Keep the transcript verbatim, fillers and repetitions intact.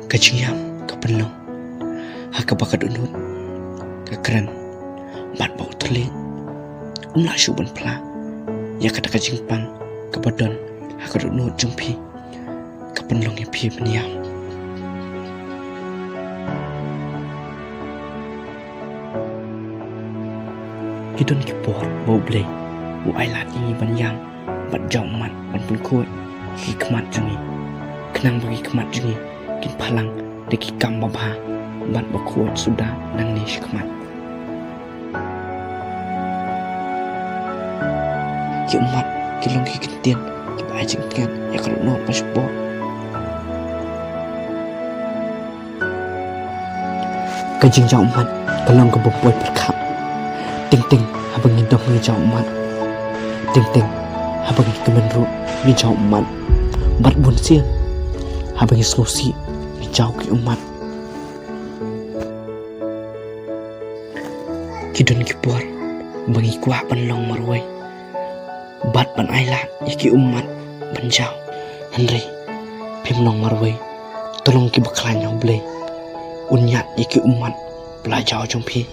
Ka jingïam ka pynlong ha kaba ka dohnud ka kren, bad ba u thylliej um lah shuh ban phla ïa kata ka jingpang kaba don ha ka dohnud jong phi, ka pynlong ïa phi ban ïam. Ki don ki por ba U Blei u ai lad ïa ngi ban ïam bad jaw ummat ban pynkhuid ïa ki khmat jong ngi, khnang ba ki khmat jong ngi kin phalang da ki kam babha bad ba khuid suda nangne shakhmat. Ki ummat ki long ki kyntien kiba ai jingtngen ïa ka dohnud ba shapoh. Ka jingjaw ummat ka long kaba poi pyrkhat. Teng teng haba ngi dom ngi jaw ummat. Teng teng haba ngi kmen ruh ngi jaw ummat. Bad bun sien haba ngi sngewsih ngi jaw ki ummat. Ki don ki por ba ngi kwah ban long marwei bad ban ai lad ïa ki ummat ban jaw. Hynrei phim long marwei, to long kiba khlaiñ na U Blei, un ñiad ïa ki ummat ba la jaw jong phi.